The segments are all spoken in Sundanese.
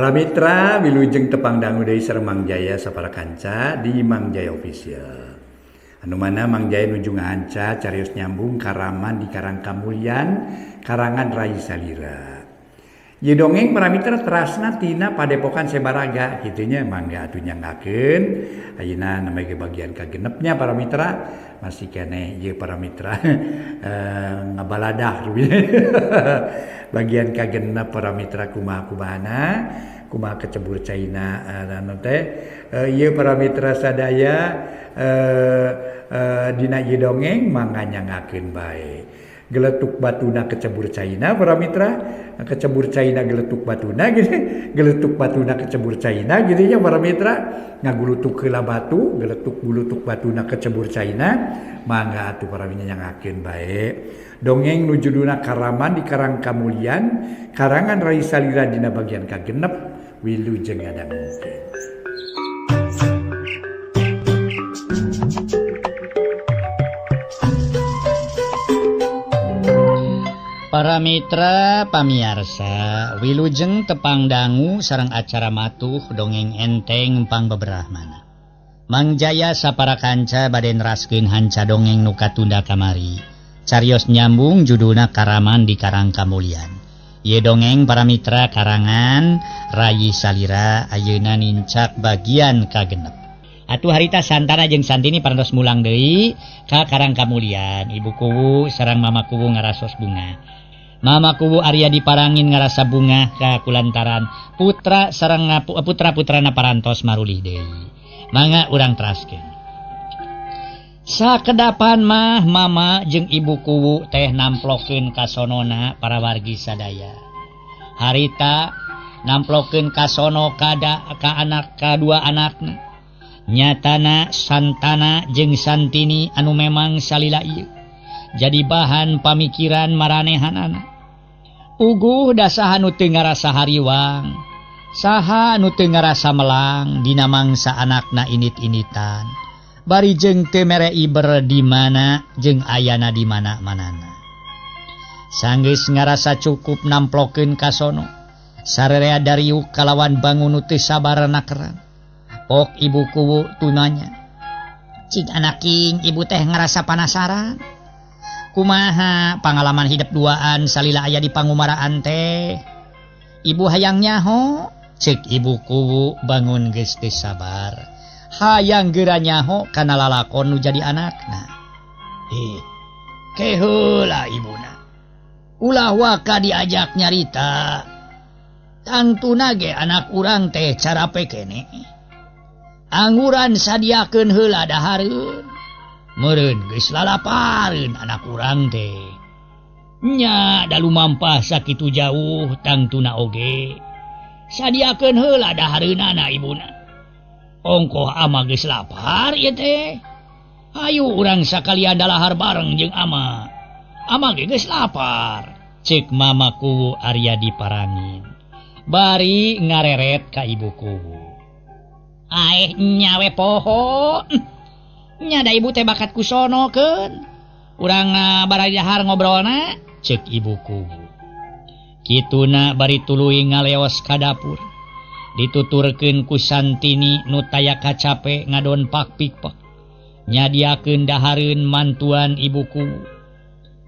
Para mitra wilujeng tepang dangu deui sareng Mang Jaya sapara kanca di Mang Jaya Official. Anu mana Mang Jaya nuju ngahanca carios nyambung karaman di Karang Kamulyan, karangan Rai Salira. Ieu dongeng para mitra terasna tina Padepokan Sebaraga kitu nya mangga atuh nyanggakeun. Ayeuna namanya ge bagian kagenepnya para mitra masih keneh ieu para mitra ngabaladah bagian kagenep para mitra kumaha kumahana kumaha kecebur caina anu teh ieu para mitra sadaya dina ieu dongeng mangga nyanggakeun bae. Geletuk batuna kecebur caina para mitra, kecebur caina geletuk batuna gitu, geletuk batuna kecebur caina gitu nya para mitra, ngagulutuk heula batu, geletuk gulutuk batuna kecebur caina, mangga atuh para mitra nyangakeun bae. Dongeng nu judulna Karaman di Karang Kamulyan, karangan Rai Salira dina bagian kagenep, wilujeng ngadangukeun. Para mitra pamiarsa, wilujeng tepang dangu sareng acara matuh dongeng enteng pangbeberahmana. Mang Jaya sapara kanca bade neraskeun hanca dongeng nu katunda kamari. Carios nyambung judulna Karaman di Karang Kamulyan. Ieu dongeng para mitra karangan Rai Salira ayeuna nincak bagian kagenep. Atuh harita Santana jeung Santini parantos mulang deui ka Karang Kamulyan. Ibu kuwu sareng mama kuwu ngarasos bunga. Mama kuwu Arya diparangin ngarasa bunga ka kulantaran putra sareng putra-putrana parantos marulih deui. Mangga urang teraskeun. Sakedapan mah mama jeung ibu kuwu teh namplokeun kasonona para wargi sadaya. Harita namplokeun kasono kada ka anak kadua anakna. Nyatana Santana jeung Santini anu memang salila ieu jadi bahan pamikiran maranehanana. Uguh da saha nu teu ngarasa hariwang, saha nu teu ngarasa melang dina mangsa anakna init-initan. Bari jeung teu mere iber di mana jeung ayana di mana-manana. Sanggeus ngarasa cukup namplokeun kasono, sarerea dariuk kalawan bangun nu teu sabar nakeran. Pok ibu kuwu tunanya. Cing anaking ibu teh ngarasa panasaran. Kumaha pangalaman hidup duaan salila aya di pangumaraan teh. Ibu hayang nyaho, cek ibu kuwu bangun geus teu sabar. Hayang geura nyaho kana lalakon nu jadi anakna. Keheula ibuna. Ulah waka diajak nyarita. Tangtuna ge anak urang teh carape kene. Angguran sadiakeun heula dahareun. Meureun geus lalapareun anak urang teh. Nya da lumampah sakitu jauh tangtuna oge. Sadiakeun heula dahareunana ibuna. Ongkoh ama geus lapar ieu teh. Hayu urang sakalian dalahar bareng jeung ama. Ama ge geus lapar. Ceuk mama kuwu Arya diparangin. Bari ngareret ka ibu kuwu. Aeh nyawe poho. Nya da ibu teh bakat ku sono keun. Urang barajahar ngobrolna ceuk ibu kuwu. Kituna bari tuluy ngaleos ka dapur. Dituturkeun ku Santini nu taya kacape ngadon pak pikpek. Nyadiakeun dahareun mantuan ibu kuwu.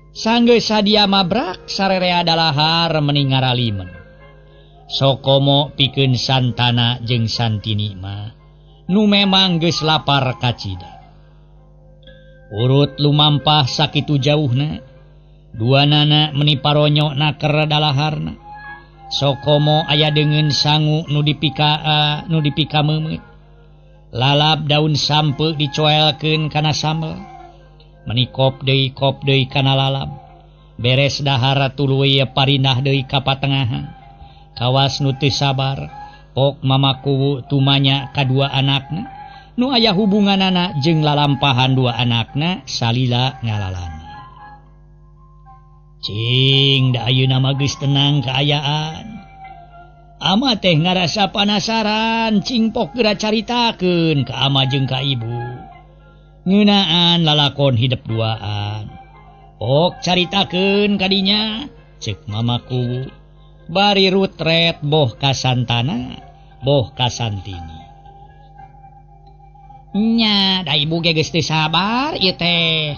Sanggeus sadia mabrak sarerea dalahar meni ngaralimen. Sokomo pikeun Santana jeung Santini mah nu memang geus lapar kacida. Urut lumampah sakitu jauhna, duanana meni paronyo naker dalaharna. Sokomo aya deungeun sangu nu dipika meumeut. Lalap daun sampe dicoelkeun kana sambel. Meni kop deui kana lalap. Beres dahar tuluy parindah deui ka patengahan. Kawas nu teu sabar, pok mama kuwu tumanya kadua anakna nu aya hubunganana jeung lalampahan dua anakna salila ngalalana. Cing da ayeuna mah geus tenang kaayaan. Ama teh ngarasa panasaran, cing pok geura caritakeun ka ama jeung ka ibu. Ngeunaan lalakon hidep duaan. Pok caritakeun kadinya, ceuk mama kuwu. Bari rutret boh ka Santana boh ka Santini. Nya da ibu ge geus teu sabar ieu teh.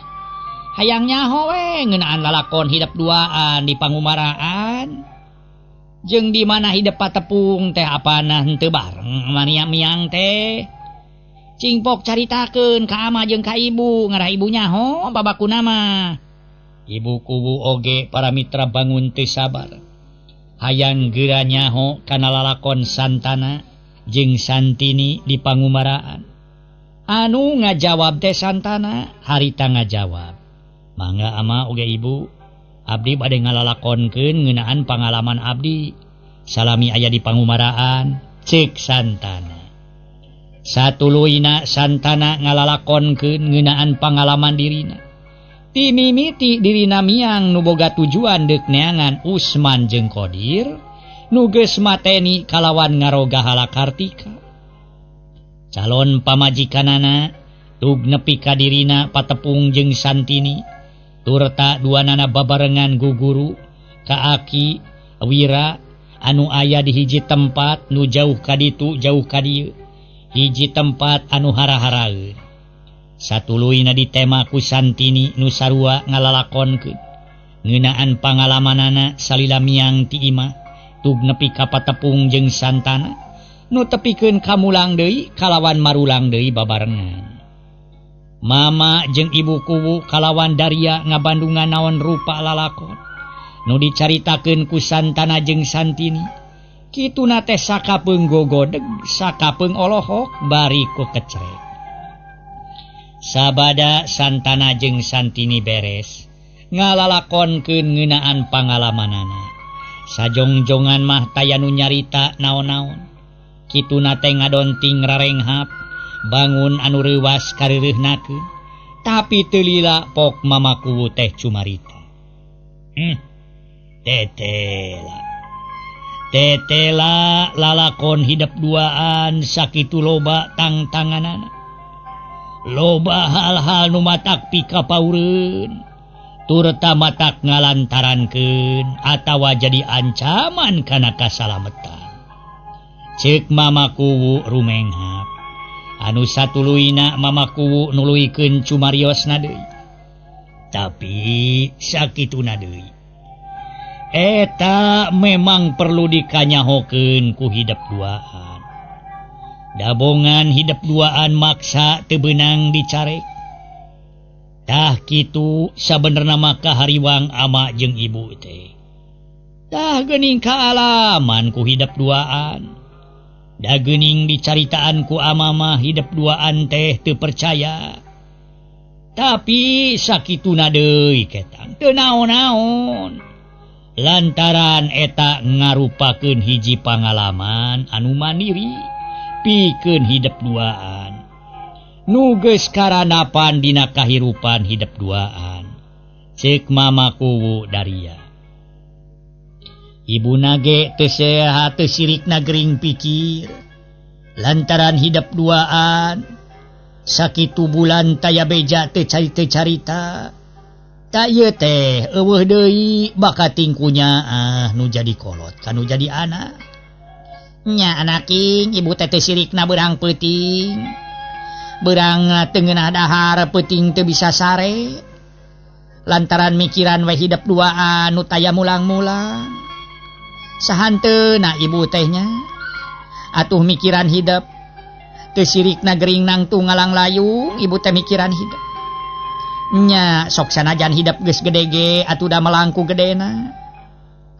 Hayang nyaho we ngeunaan lalakon hidep duaan di pangumaraan. Jeung di mana hidep patepung teh apana henteu bareng mania miang teh. Cingpok caritakeun ka ama jeung ka ibu ngarah ibu nyaho babakuna mah. Ibu kuwu oge para mitra bangun teu sabar. Hayang geura nyaho kana lalakon Santana jeung Santini di pangumaraan. Anu ngajawab teh Santana harita ngajawab. Mangga ama oge ibu, abdi bade ngalalakonkeun ngeunaan pangalaman abdi. Salami aya di pangumaraan, ceuk Santana. Satuluyna Santana ngalalakonkeun ngeunaan pangalaman dirina. Timimiti dirina miang nu boga tujuan deuk neangan Usman jeung Kodir nu geus mateni kalawan ngaroga Halakartika. Calon pamajikanana tug nepi ka dirina patepung jeung Santini turta duanana babarengan guguru ka Aki Wira anu aya di hiji tempat nu jauh ka ditu jauh ka dieu, hiji tempat anu hara-haraeun. Satuluyna ditema ku Santini nu sarua ngalalakonkeun ngeunaan pangalamanana salila miang ti imah tug nepi ka patepung jeung Santana nu tepikeun kamulang deui kalawan marulang deui babarengan. Mama jeung ibu kuwu kalawan Daria ngabandungan naon rupa lalakon nu dicaritakeun ku Santana jeung Santini. Kituna teh sakapeung gogodeg sakapeung olohok bari ku kecrek. Sabada Santana jeung Santini beres ngalalakonkeun ngeunaan pangalamanana. Sajongjongan mah taya nu nyarita naon-naon. Kituna teh ngadonting rarenghap bangun anu reuwas kareureuhnakeun. Tapi teu lila pok mama kuwu teh cumarita. Tetela. Tetela lalakon hidep duaan sakitu loba tangtanganana. Loba hal-hal nu matak pikapaureun turta matak ngalantarankeun atawa jadi ancaman kana kasalametan. Ceuk mama kuwu rumenghap. Anu satuluyna mama kuwu nuluykeun cumariosna deui. Tapi sakituna deui. Eta memang perlu dikanyahokeun ku hidep duaan. Dabongan hidep duaan maksa teu beunang dicarek. Tah kitu sabenerna mah kahariwang ama jeung ibu teh. Tah geuning kaalaman ku hidep duaan. Da geuning dicaritaan ku ama mah hidep duaan teh teu percaya. Tapi sakituna deui ketang teu naon-naon. Lantaran eta ngarupakeun hiji pangalaman anu mandiri pikeun hidep duaan. Nu geus karanapan dina kahirupan hidep duaan. Ceuk mama kuwu Daria. Ibuna ge teu sehat teu sirikna gering pikir. Lantaran hidep duaan sakitu bulan taya beja teu carita. Tak ieu teh eueuh deui bakating kunyaah nu jadi kolot ka nu jadi anak. Nya anaking ibu teh teu sirikna beurang peuting. Beurang teu ngeunah dahar peuting teu bisa sare. Lantaran mikiran we hidep duaan nu taya mulang-mulang. Sahanteuna ibu teh nya. Atuh mikiran hidep teu sirikna gering nangtung ngalang-layung ibu teh mikiran hidep. Nya sok sanajan hidep geus gede ge atuh da melangku gedena.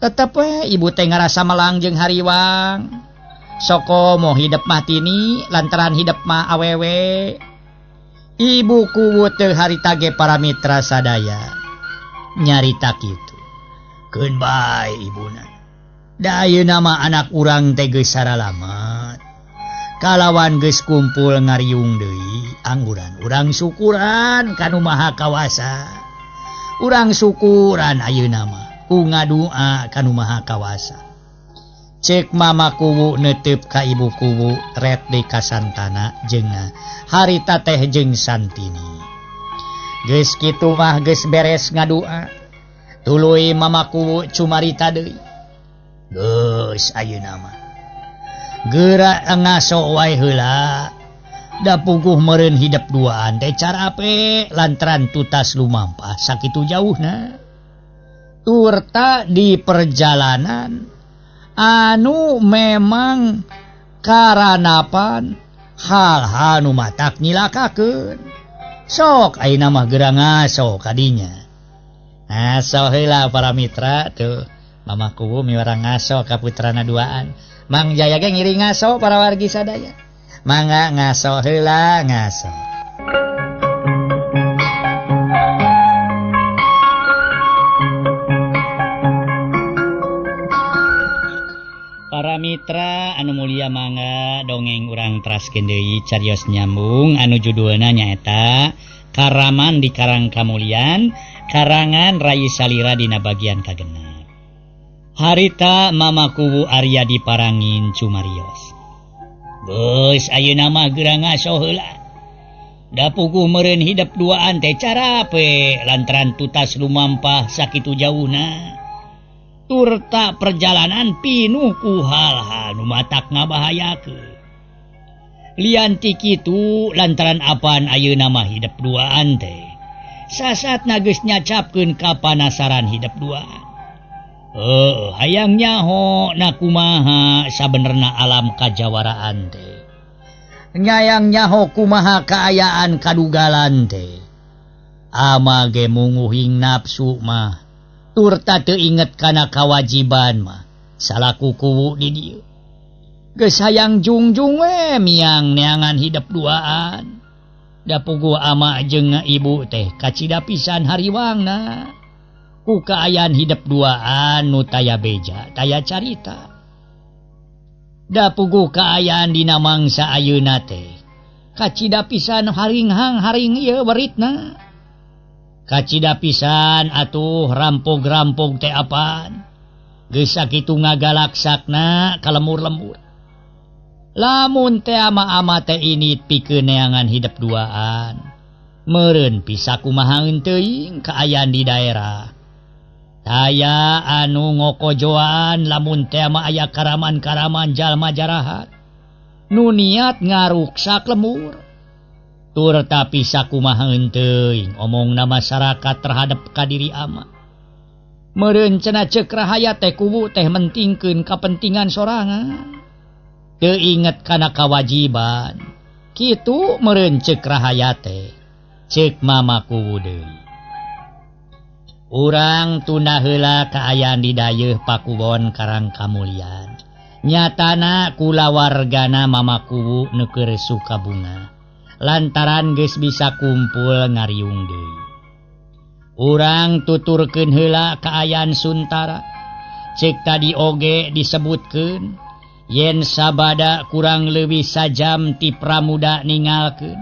Tetep we ibu teh ngarasa melang jeung hariwang. Soko mo hidep mah tini lantaran hidep mah awewe. Ibu kuwu teu harita ge para mitra sadaya. Nyarita kitu. Keun bae ibuna. Da ayeuna mah anak urang teh geus saralamet. Kalawan geus kumpul ngariung deui angguran urang syukuran ka Nu Maha Kawasa. Urang syukuran ayeuna mah ku ngadua ka Nu Maha Kawasa. Ceuk mama kuwu neuteup ka ibu kuwu ret deui ka Santana jeung harita teh jeung Santini. Geus kitu mah geus beres ngadua. Tuluy mama kuwu cumarita deui. Geus ayeuna mah geura ngaso wae heula da puguh meureun hidep duaan teh carape lantaran tutas lumampah sakitu jauhna turta di perjalanan anu memang karanapan hal-hal nu matak nyilakakeun. Sok ayeuna mah geura ngaso kadinya. Ngaso heula para mitra tuh. Mama kubu miwarang ngaso ka putrana duaan. Mang Jaya ge ngiring ngaso para wargi sadaya. Mangga ngaso heula ngaso. Para mitra anu mulia mangga dongeng urang teraskeun deui carios nyambung anu judulna nyaeta Karaman di Karang Kamulyan karangan Rai Salira dina bagian kagenep. Harita Mama Kuwu Arya di Parangin cumarios. Geus ayeuna mah geura ngaso heula. Da puguh meureun hidep duaan teh carape lantaran tutas lumampah sakitu jauhna. Turta perjalanan pinuh ku hal-hal nu matak ngabahayakeun. Lian ti kitu lantaran apaan ayeuna mah hidep duaan teh. Sasatna geus nyacapkeun kapanasaran hidep duaan. Hayang nyaho na kumaha sabenerna alam kajawaraan teh. Nyayang nyaho kumaha kaayaan kadugalan teh. Ama ge munguhing nafsu mah turta teu inget kana kawajiban mah salaku kuwu di dieu. Geus hayang jungjung we miang neangan hidep duaan. Da puguh ama jeung ibu teh kacida pisan hariwangna. Ku kaayaan hidep duaan nu taya beja taya carita. Da puguh kaayaan dina mangsa ayeuna teh kacida pisan haringhang haring ieu beritna. Kacida pisan atuh rampog-rampog teh apaan. Geus sakitu ngagalaksakna ka lemur-lembur. Lamun teh ama-ama teh ini pikeun neangan hidep duaan. Meureun bisa kumaha teuing kaayaan di daerah. Taya anu ngokojoan lamun teh mah aya karaman-karaman jalma jarahat. Nu niat ngaruksak lemur. Turta sakumaha teuing omongna masyarakat terhadap kadiri ama. Meureun cenah ceuk rahayat teh kuwu teh mentingkeun kapentingan sorangan. Teu inget kana kawajiban. Kitu meureun ceuk rahayat teh. Ceuk mama kuwu deui. Urang tunda heula kaayaan di dayeuh Pakubon Karang Kamulyan. Nyatana kulawargana Mama Kuwu nu keur sukabunga. Lantaran geus bisa kumpul ngariung deui. Urang tuturkeun heula kaayaan Suntara. Ceuk tadi oge disebutkeun yen sabada kurang leuwih sajam ti Pramuda ningalkeun.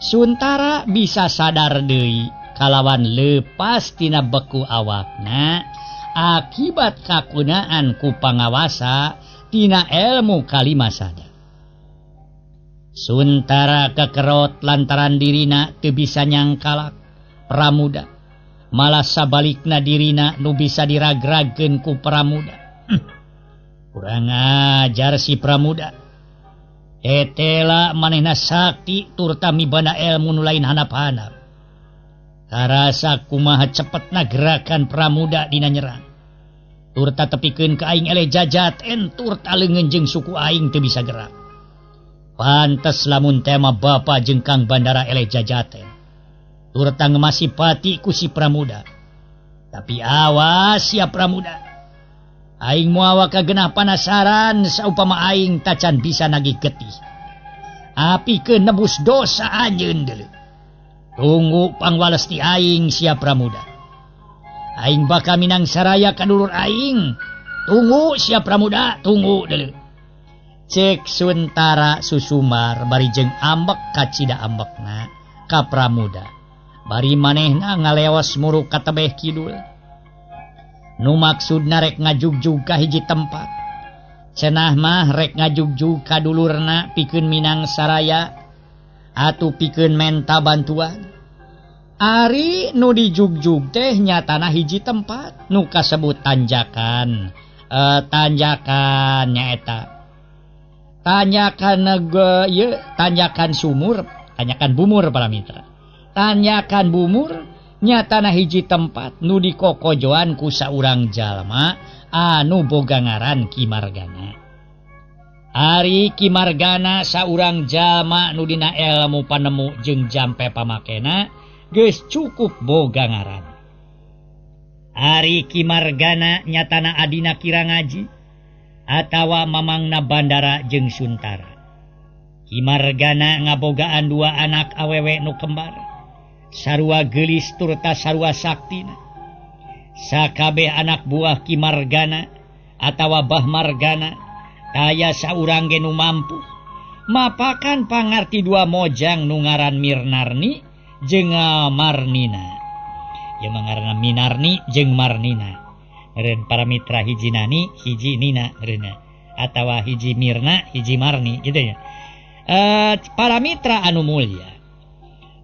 Suntara bisa sadar deui kalawan lepas tina beku awakna akibat kakunaan ku pangawasa tina ilmu kalimasada. Suntara kekerot lantaran dirina teu bisa nyangkalak Pramuda, malah sabalikna dirina nu bisa diragragkeun ku Pramuda. Kurang ajar si Pramuda. Etela manehna sakti turta mibana ilmu nu lain hanap-hanap. Karasa kumaha cepetna gerakan Pramuda dina nyerang. Turta tepikeun ka aing eleh jajaten turta leungeun jeung suku aing teu bisa gerak. Pantes lamun tema bapa jeung Kang Bandara eleh jajaten. Turta ngemasi pati ku si Pramuda. Tapi awas ya Pramuda. Aing moal kagenah panasaran saupama aing tacan bisa nagih getih. Apikeun nebus dosa anjeun deuleu. Tunggu pangwales ti aing sia Pramuda. Aing bakal minang saraya ka dulur aing. Tunggu sia Pramuda, tunggu deuleu. Cek Suntara susumar bari jeung ambek kacida ambekna ka Pramuda. Bari manehna ngaleos muruk ka tebeh kidul. Nu maksudna rek ngajugjug ka hiji tempat. Cenah mah rek ngajugjug ka dulurna pikeun minang saraya atuh pikeun menta bantuan. Ari nu dijugjug teh nyatana hiji tempat nu kasebut tanjakan Tanjakan nyaeta tanjakan ieu tanjakan sumur, tanjakan bumur para mitra. Tanjakan bumur nyatana hiji tempat nu dikokojoan ku saurang jalma anu boga ngaran Ki Margana. Ari Ki Margana saurang jalma nu dina elmu panemu jeung jampe pamakena geus cukup boga ngaran. Ari Ki Margana nyatana adina Kira Ngaji atawa mamangna Bandara jeung Suntara. Ki Margana ngabogaan dua anak awewe nu kembar, sarua geulis turta sarua saktina. Sakabeh anak buah Ki Margana atawa Bah Margana taya saurang ge nu mampu mapakan pangarti dua mojang nu ngaran Mirnarni jeung Marnina. Ieu mah ngaranna Minarni jeung Marnina. Meureun para mitra hiji nani hiji nina meureunna atawa hiji Mirna hiji Marni gitu ya. Para mitra anu mulia,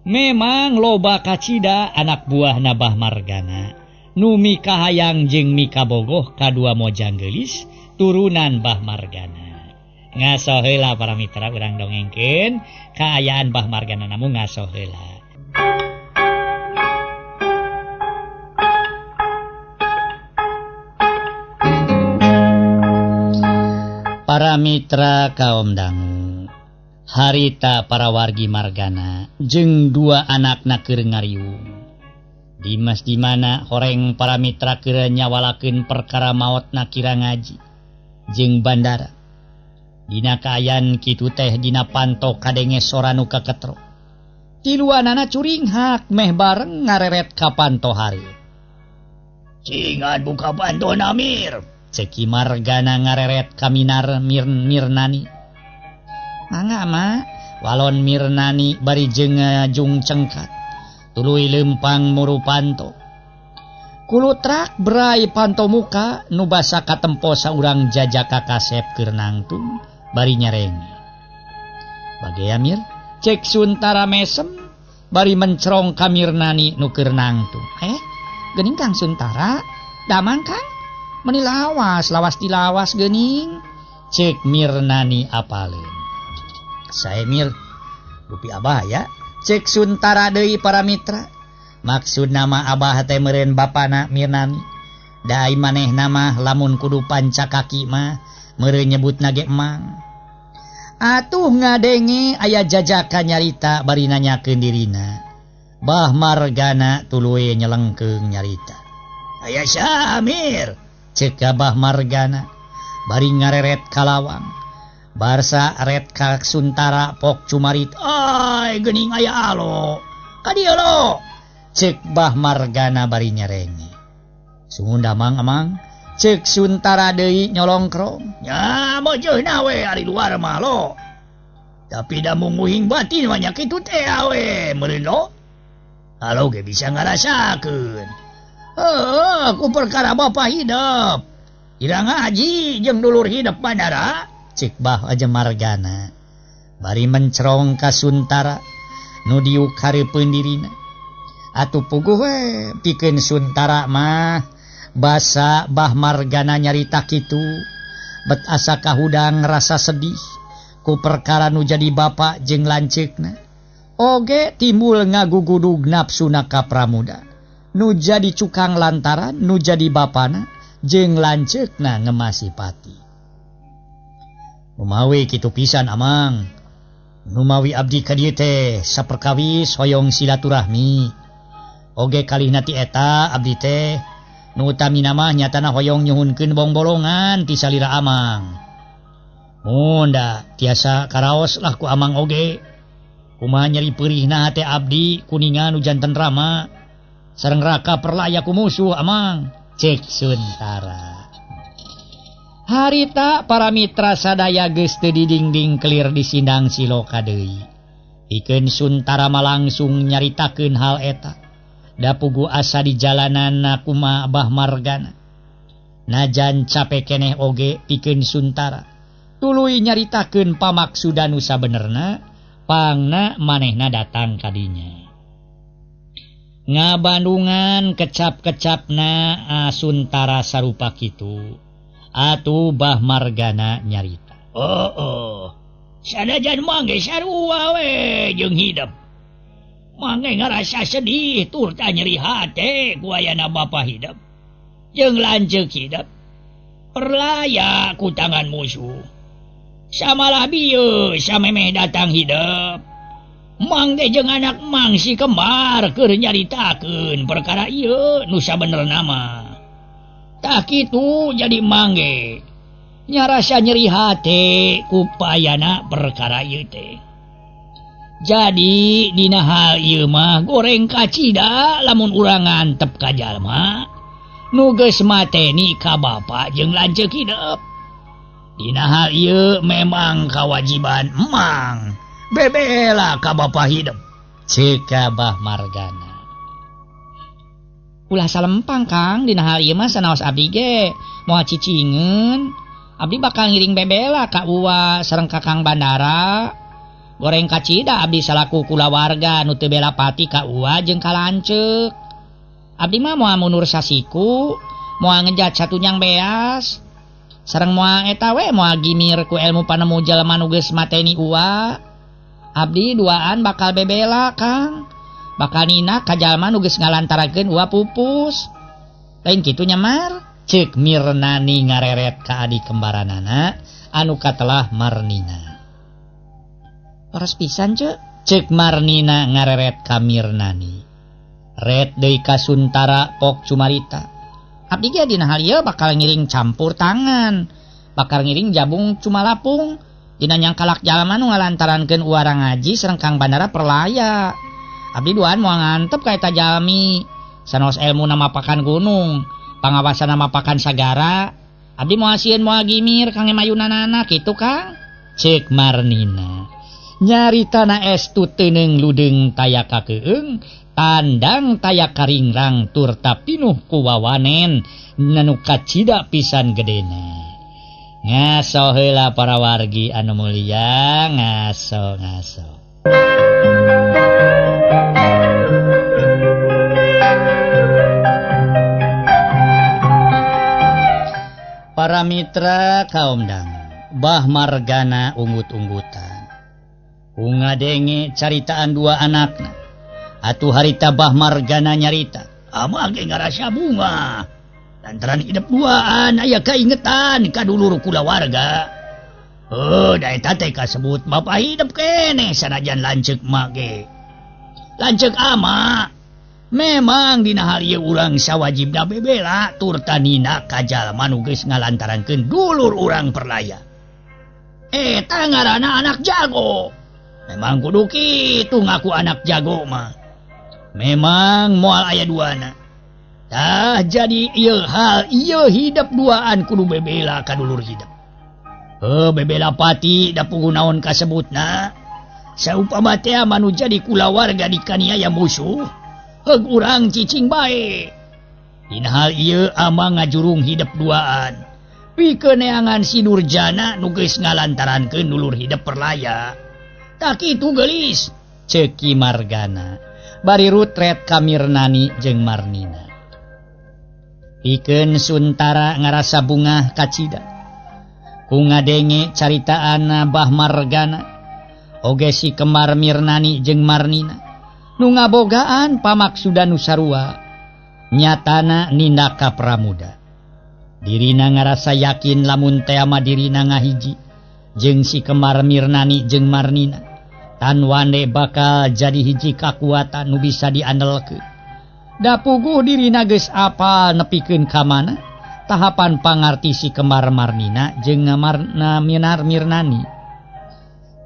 memang loba kacida anak buah Bah Margana nu mikahayang jeung mikabogoh kadua mojang geulis turunan Bah Margana. Ngaso heula para mitra urang dongengkeun kaayaan Bah Margana namun ngaso heula. Para mitra kaum dangu, harita para wargi Margana jeung dua anakna keur ngariung. Dimas di mana horeng para mitra keur nyawalakeun perkara maotna Kira Ngaji jeung Bandara. Dina kaayaan kitu teh dina panto kadenge sora nu kaketro. Tiluanana curinghak meh bareng ngareret ka panto hareup. Cingan buka panto Namir. Cek Ki Margana ngareret ka Minar Mirnani. Mangga ma, walon Mirnani bari jeung jung cengkat. Tuluy lempang muru panto. Kulutrak berai panto muka nu basa katempo saurang jajaka kasep keur nangtung bari nyarenge. Bagea Mir, cek Suntara mesem bari mencerong ka Mirnani nu keur nangtung. Geuning Kang Suntara, damang Kang? Meni lawas, lawas dilawas geuning. Cek Mirnani apaleun. Sae Mir, rupi abah ya. Cek Suntara deui para mitra. Maksud nama abah teh meureun bapana Mirnani. Da ai manehna mah lamun kudu panca kaki mah meureun nyebutna ge emang. Atuh ngadenge aya jajaka nyarita bari nanyakeun dirina. Bah Margana tuluy nyelengkeung nyarita. Aya Samir. Cek Bah Margana bari ngareret kalawang. Barsa ret ka Suntara pok cumarit. Ai geuning aya alo. Ka dieu lo. Cek Bah Margana bari nyerenge. Sungguh damang amang. Cek Suntara deui nyolongkrong. Nya mojohna we ari luar mah lo. Tapi da munguhing batin mah nya kitu teh we meureun lo. Alo ge bisa ngarasakeun. Ku perkara bapa hidup. Kira Ngaji jeung dulur hidup Bandara. Cek Bah aja Margana bari mencerong ka Suntara nu diuk hareupeun dirina. Atuh puguh we pikeun Suntara mah basa Bah Margana nyarita kitu bet asa kahudang rasa sedih ku perkara nu jadi bapa jeung lanceukna. Oge timbul ngagugudug nafsuna ka Pramuda nu jadi cukang lantaran nu jadi bapana jeung lanceukna ngemasi pati. Numawi kitu pisan amang. Numawi abdi ka dieu teh saperkawis hoyong silaturahmi. Oge kalihna ti eta abdi teh nu utamina mah nyatana hoyong nyuhunkeun bongbolongan ti salira amang. Mun da tiasa karaos lah ku amang oge. Kumaha nyeri peurihna hate abdi kuningan nu janten rama. Sareng raka perlaya ku musuh amang. Cek Suntara. Harita para mitra sadaya geus teu didingding kelir di sindang siloka deui. Pikeun Suntara mah langsung nyaritakeun hal eta. Da pugu asa di jalanan kumaha Bah Margana. Najan cape keneh oge pikeun Suntara. Tuluy nyaritakeun pamaksudan nu sabenerna, pangna manehna datang ka dinya. Ngabandungan kecap-kecapna Suntara sarupa kitu. Atuh Bah Margana nyarita. Oh oh. Sanajan mangge sarua we jeung hidep. Mangge ngarasa sedih turta nyeri hate ku ayana bapa hidep. Jeung lanceuk hidep. Perlaya ku tangan musuh. Samalah bieu samemeh datang hidep. Mangge jeung anak mang si kembar keur nyaritakeun perkara ieu nu sabenerna mah. Tah kitu jadi mangge nyarasa nyeri hate ku payana perkara ieu teh. Jadi dina hal ieu mah goreng kacida lamun urang ngantep ka jalma nu geus mateni ka bapa jeung lanceuk hidep. Dina hal ieu memang kawajiban emang bebela ka bapa hidep. Ceuk Bah Margana. Ulah salempang Kang, dina hal ieu mah sanaos abdi ge moal cicingeun. Abdi bakal ngiring bebela ka Uwa sareng ka Kang Bandara. Goreng kacida abdi salaku kulawarga nu teu bela pati ka Uwa jeung ka lanceuk. Abdi mah moal mundur sasiku, moal ngejat satunyang beas. Sareng moal eta we moal gimir ku ilmu panemu jalma nu geus mateni Uwa. Abdi duaan bakal bebela Kang. Bakal nina ka jalma nu geus ngalantarakeun Uwa pupus. Lain kitu nya Mar? Ceuk Mirnani ngareret ka adi kembaranana anu katelah Marnina. Leres pisan ceuk. Ceuk Marnina ngareret ka Mirnani. Ret deui ka Suntara pok cumarita. Abdi ge dina hal ieu bakal ngiring campur tangan. Bakal ngiring jabung cumalapung. Dina nyangkalak jalma nu ngalantarankeun Uwa ngaji sareng Kang Bandara perlaya. Abdi duaan moal ngantep ka eta jalmi. Sanaos elmu namapakan gunung, pangawasan namapakan sagara. Abdi moal sieun moal gimir kang mayunanana kitu Kang. Ceuk Marnina. Nyaritana estu teuneung ludeung taya kakeung, tandang taya karingrang turta pinuh ku wawanen nanu kacida pisan gedena. Ngaso heula para wargi anu mulia, ngaso ngaso. Para mitra kaum dang, Bah Margana unggut-unggutan. Ungadenge caritaan dua anakna. Atuh harita Bah Margana nyarita, ama ge ngarasa bunga. Lantaran hidep duaan aya kaingetan ka dulur kulawarga. Heuh, da eta teh kasebut bapa hidep keneh sanajan lanceuk mah ge. Lanceuk ama. Memang dina hal ieu urang sawajibna bebela turta nina ka jalma nu geus ngalantarankeun dulur urang perlaya. Eta ngaranna anak jago. Memang kudu kitu ngaku anak jago mah. Memang moal aya duana. Tah jadi ieu hal ieu hidep duaan kudu bebela ka dulur hidep. Heuh, bebela pati da puguh naon kasebutna. Saupama teh manu jadi kulawarga dikaniaya musuh, heug urang cicing bae. Dina hal ieu ama ngajurung hidep duaan. Pikeun neangan si Durjana nu geus ngalantarankeun dulur hidep perlaya. Tah kitu geulis, ceuk Ki Margana. Bari rutret ka Mirnani jeung Marnina. Pikeun Suntara ngarasa bungah kacida. Ku ngadenge caritaana Bah Margana, oge si kembar Mirnani jeung Marnina nu ngabogaan pamaksudan nu sarua, nyatana nindak ka Pramuda. Dirina ngarasa yakin lamun teh ama dirina ngahiji jeung si kembar Mirnani jeung Marnina, tan wande bakal jadi hiji kakuatan nu bisa diandelkeun. Da puguh dirina geus apal nepikeun ka mana tahapan pangarti si kembar Marnina jeung Marna Minar Mirnani.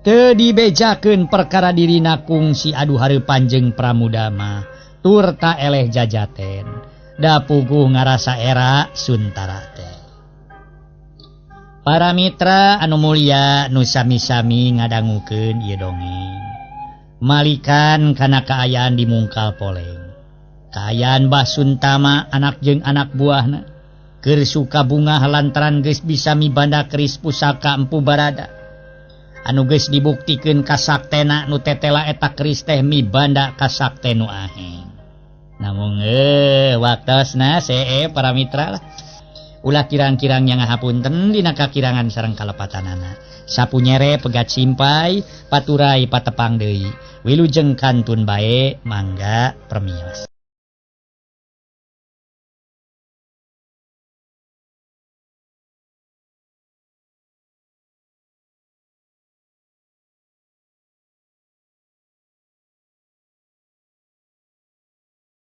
Teu dibejakeun perkara dirina kungsi adu hareupan jeung Pramuda mah turta eleh jajaten. Da puguh ngarasa era Suntara teh. Para mitra anu mulia nu sami-sami ngadangukeun ieu dongeng. Malikan kana kaayaan di Mungkal Poleng. Kaayaan Bah Suntama anak jeung anak buahna keur suka bungah lantaran geus bisa mibanda keris pusaka Empu Barada. Anu geus dibuktikeun kasaktena nu tetela eta keris teh mibanda kasakte nu aheng. Namun waktosna see para mitra lah. Ulah kirang-kirang yang ngahapunten dina kakirangan sareng kalepatanana. Sapu nyere pegat simpai, paturai patepang deui. Wilujeng kantun bae, mangga permios.